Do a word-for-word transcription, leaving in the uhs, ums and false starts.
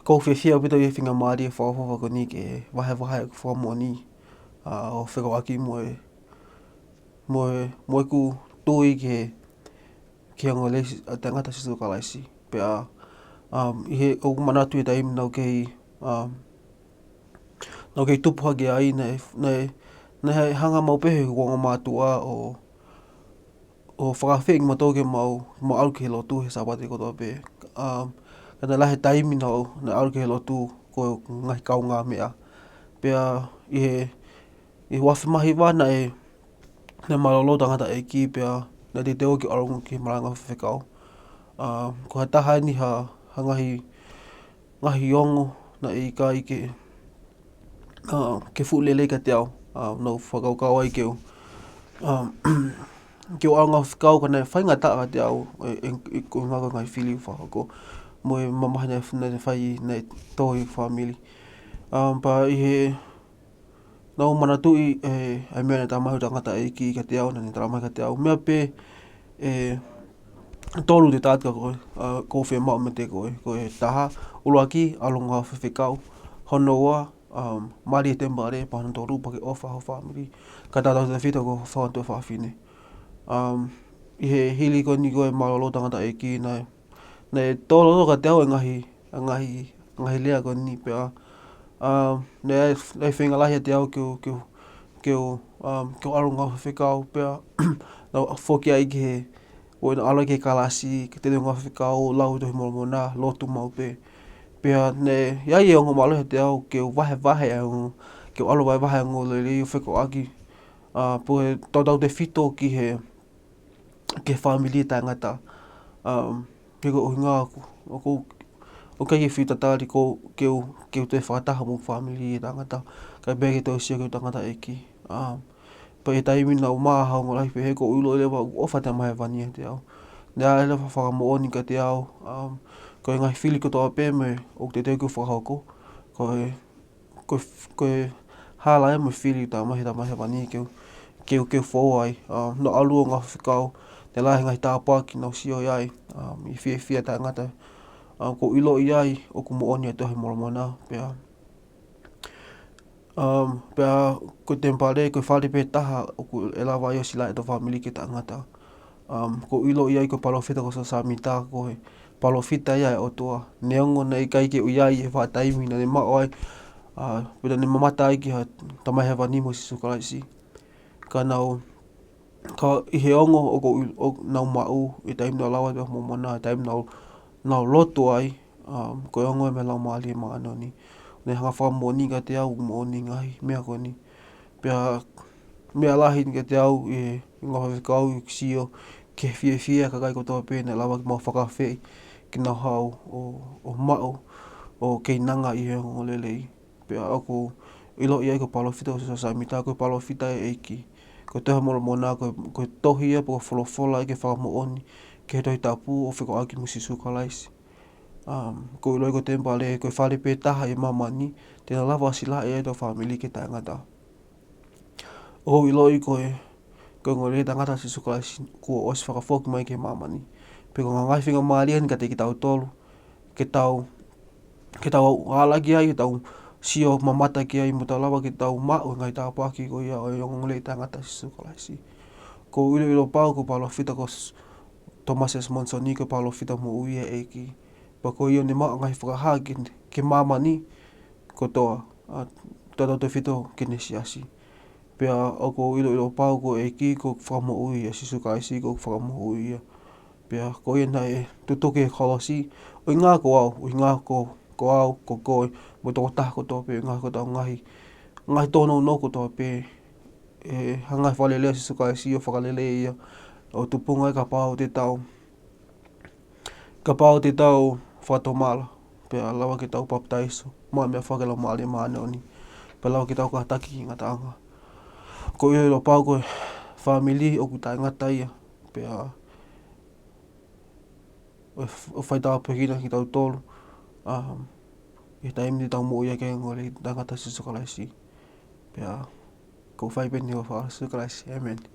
ʻOku ou fiefia ʻaupito ʻi he faingamālie fakaʻofoʻofa ko eni ke vahevahe ʻeku fakamoʻoni, ʻa, ʻo fekauʻaki mo e, mo e, mo ʻeku tui ki he, ki he ongoongolelei ʻa e tangata Sīsū Kalaisi. Pea, um, ʻi he, ʻoku ou manatu he taimi naʻa ku kei, um, naʻa ku kei tupu hake ai, naʻe, naʻe, naʻe hanga maʻu pē ʻe he ongo mātuʻa ʻo, ʻo fakaafeʻi kimautolu ke mau, mau ʻalu ki he lotu he Sāpate kotoa pē. Um, ka naʻe lahi e taimi naʻa ku, naʻa ku ʻalu ki he lotu ko e ngaahi kaungāmeʻa. Pea ʻi he, ʻi he uafe mā hiva naʻe, naʻe mālōlō tangataʻeiki pea naʻe teuteu au ke ʻalu ki he malanga fefekau. Um, ko ha taha eni ha, ha ngaahi, ngaahi ongo naʻe ʻikai ke, ʻa, ke fuʻu lelei kiate au, ʻa, naʻa ku fakakaukau ai ke u, ʻa, ke u ʻalu ngāue fekau ka naʻe faingataʻa kiate au, ʻe, ʻe, ʻe, ko e ngaahi, ko e ngaahi fili ʻoku fakahoko. Mo e mamahi naʻe, naʻe fai, naʻe tō ʻi he fāmili. Um, pea ʻi he, naʻa ku manatuʻi, ʻe, ʻa e meʻa naʻe talamai ʻe he tangataʻeiki kiate au, naʻa ne talamai kiate au. Meʻa pē, ʻe, tolu te taatika ko ē, ʻa, ʻoku ou fiemaʻu meiate koe, ko e taha, ʻuluaki, ʻalu ngāue fefekau, hono ua, um, mali he temipale, pea hono tolu, pea ke ʻofa ho fāmili, kae tautautefito ki ho fanga tuofāfine. Um, ʻi he hili ko eni ko e mālōlō tangataʻeiki naʻe, naʻe tō loto kiate au e ngaahi, ngaahi, ngaahi lea ko eni pea, um, naʻe, naʻe feinga lahi ʻiate au ke u, ke u, ke u, um, ke u ʻalu ngāue fefekau pea, naʻa ku foki ai ki he, ʻo ʻalu ki he kalasi, ke teuteu ngāue fefekau, lau Tohi Molomona, lotu maʻu pē. Pea naʻe ʻi ai e ongo mālohi ʻiate au ke u vahevahe ʻa e ongo, ke u ʻalu vahevahe ʻa e ongoongolelei ʻo fekauʻaki, ʻa, pea tautautefito ki he, ki he fāmili ʻa e tangata. Um, he ko e ʻuhinga ʻoku, ʻoku, ʻoku ʻikai ke fiu tatali ke u, ke u, ke u toe fakataha mo e fāmili ʻa e tangata. Kae pehē ke toe sio ki he tangataʻeiki. Um, pea ʻi he taimi naʻa ku maʻu ha ongo lahi pehē ʻoku ou ʻilo leva ʻoku ʻofa ʻa e Tamai Hēvani ʻiate au. Naʻe ʻi ai leva e fakamoʻoni kiate au, um, ko e ngaahi fili kotoa pē mo e ʻoku teuteu ke u fakahoko, ko e, ko e, ko e hala ia mo e fili ʻa e Tamai, Tamai Hēvani ke u, ke u, ke u foua ai. Um, naʻa ku ʻalu ʻo ngāue fefekau, naʻe lahi e ngaahi tāpuaki naʻa ku sio ai, um, ʻi he fiefia ʻa e tangata. Um, ʻoku ou ʻiloʻi ai ʻoku moʻoni ʻa e Tohi Molomona, pea, um, pea ko e temipale, ko e fale pē taha ʻoku ʻe lava ai ʻo silaʻi ʻa e fāmili ki he tangata. Um, ʻoku ou ʻiloʻi ai ko e palōfita ko Siosefa Sāmita, ko e palōfita ia ʻa e ʻOtua. Neongo naʻe ʻikai ke u ʻi ai he vahaʻa taimi naʻa ne maʻu ai, ʻa, pe naʻa ne mamata ai ki he Tamai Hēvani mo Sīsū Kalaisi. Ka naʻa ku, ka ʻi he ongo ʻoku ou, ʻo, naʻa ku maʻu, ʻi he taimi naʻa ku lau atu ʻa e Tohi Molomona, ʻi he taimi naʻa ku, naʻa ku lotu ai, um, ko e ongo ia mei he Laumālie Māʻoniʻoni. Naʻe hanga ʻo fakamoʻoni kiate au ʻoku moʻoni e ngaahi meʻa ko eni. Pea meʻa lahi kiate au ʻi he ngāue fefekau ʻeku sio ki he fiefia ʻa e kakai kotoa pē naʻe lava ke mau fakaafeʻi ke nau haʻu ʻo, ʻo maʻu ʻo keinanga ʻi he ongoongolelei. Pea ʻoku ou ʻiloʻi ai ko e palōfita ko Siosefa Sāmita, ko e palōfita ʻa e ʻEiki. Ko e Tohi Molomona, ko e, ko e tohi ia pe ko e folofola ia ke fakamoʻoni ki he Tohi Tapu ʻo fekauʻaki mo Sīsū Kalaisi. Um, ʻoku ou ʻiloʻi ko e temipale, ko e fale pē taha ʻi māmani te na lava ʻo silaʻi ai ʻa e fāmili ki he tangata. ʻOku ou ʻiloʻi ko e, ko e ongoongolelei ʻa e tangata Sīsū Kalaisi kuo ʻosi fakafoki mai ki māmani. Pea ko e ngaahi faingamālie eni kiate kitautolu, ke tau, ke tau ala ki ai, ke tau sio mamata ki ai, mo tau lava ke tau maʻu e ngaahi tāpuaki ko ia ʻo e ongoongolelei ʻa e tangata Sīsū Kalaisi. ʻOku ou ʻiloʻilo pau ko e palōfita ko S-, Thomas S. Monson ko e palōfita moʻui ʻa e ʻEiki. Pea ko ia naʻe maʻu e ngaahi fakahā ki, ki māmani kotoa, ʻa, tautautefito ki heʻene siasi. Pea ʻoku ou ʻiloʻilo pau ko e ʻEiki ko e Fakamoʻui, ʻa Sīsū Kalaisi ko e Fakamoʻui ia. Pea ko ia naʻe tutuki he kolosi, ʻuhinga ko au, ʻuhinga ko, ko au, ko koe, mo e tokotaha kotoa pē, ʻuhinga ko ʻetau ngaahi, ngaahi tōnounou kotoa pē, ʻe hanga ʻe he Fakalelei ʻa Sīsū Kalaisi ʻo fakalelei ia, ʻo tupunga ai kapau te tau, kapau te tau fakatomala, pea lava ke tau papitaiso, maʻu e meʻafoaki ʻa e Laumālie Māʻoniʻoni, pea lava ke tau kātaki ki he ngataʻanga. ʻOku ou ʻiloʻilo pau ko e fāmili ʻoku taʻengata ia, pea ʻoku f-, ʻoku faitāpuekina kitautolu, um, ʻi he taimi te tau moʻui ai ki he ongoongolelei ʻa e tangata Sīsū Kalaisi. Pea ʻoku ou fai pē ʻeni ʻi he huafa ʻo Sīsū Kalaisi. ʻĒmeni.